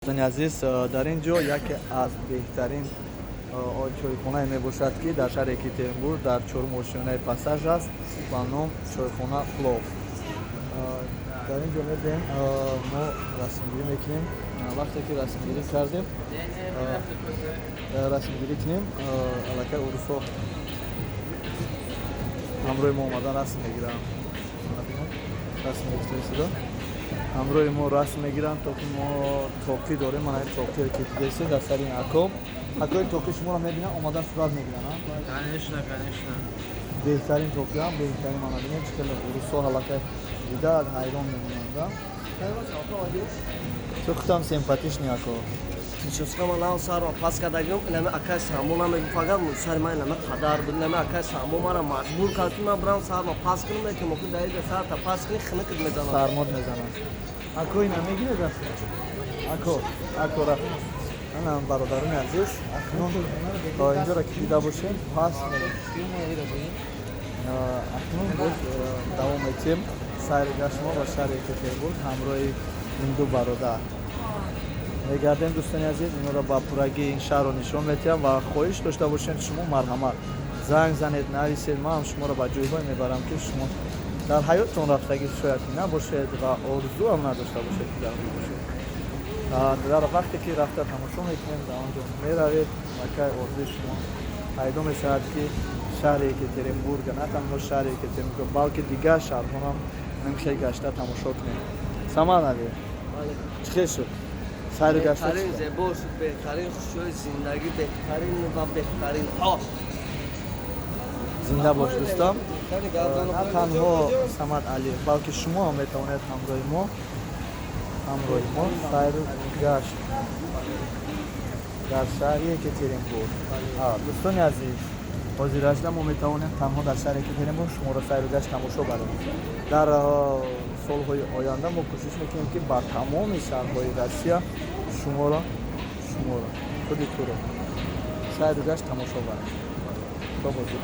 Дӯстони азиз, дар ин ҷо яке аз беҳтарин чойхонае мебошад, ки дар шаҳри Екатеринбург дар чорум ошёнаи Пассаж аст, ба ном чойхона Плов. Дар ин ҷо мебинем, мо расмгирӣ мекунем. Вақте ки расмгирӣ кардем, расмгирӣ кунем, аллакай урусҳо ҳамроҳи мо омадан расм мегиранд, расм гирифта истода, ҳамроҳи мо расм мегиранд, то ки мо тоқӣ дорем. Мана ин тоқиро ки дидесед дар сари ин ако, акои тоқи шуморо мебинанд, омадан сурат мегиранд. Конечно, конечно. Беҳтарин тоқиам, беҳтарин. Мана бинед, чӣ хеле урусҳо аллакай дида ҳайрон мемонанд. Ту худам симпатичный, ако. Прическа ма нав сарма пас кардагим, инами акай самбо намегу, фақат сари ман инами қадар буд. Инами акай самбо мара маҷбур кард, ки ман бирам сарма пас кунам, ки моки даида сарта пас кунӣ, хинукт мезанад. Сармод мезанад. Ако, ина мегиред, ако, ако рафт. Ана, бародарони азиз, акнун инҷоро ки дида бошем, пас акнун боз давом метиҳем сайру гашт мо ба шаҳри Екатеринбург. Ҳамроҳи ин ду бародар мегардем. Дӯстони азиз, инҳоро ба пуррагӣ ин шаҳрро нишон медиҳам ва хоҳиш дошта бошед, шумо марҳамат, занг занед, нависед, ман ҳам шуморо ба ҷойҳое мебарам, ки шумо дар ҳаёттон рафтагӣ шояд набошед ва орзуам надошта бошед, ки дар он ҷо бошед. Дар вақте ки рафта тамошо мекунем, дар он ҷо меравед, аллакай орзуи шумо пайдо мешавад, ки шаҳри Екатеринбург, на танҳо шаҳри Екатеринбург, балки дигар шаҳрҳоам хел гашта тамошо кунем. Самад Али, чӣ хел шуд сайру гашта? Беҳтарин, зебо шуд, беҳтарин хушиҳои зиндагӣ, беҳтарин ва беҳтаринҳо. Зинда бош, дӯстам. На танҳо Самад Али, балки шумо ҳам метавонед ҳамроҳи мо сайру гашт дар шаҳри Екатеринбург. Дӯстони азиз, ҳозиражда мо метавонем танҳо дар шаҳри Екатеринбург шуморо сайру гашт тамошо барем. Дар солҳои оянда мо кӯшиш мекунем, ки ба тамоми шаҳрҳои Россия шуморо, худи туро сайру гашт тамошо барем. То боздид.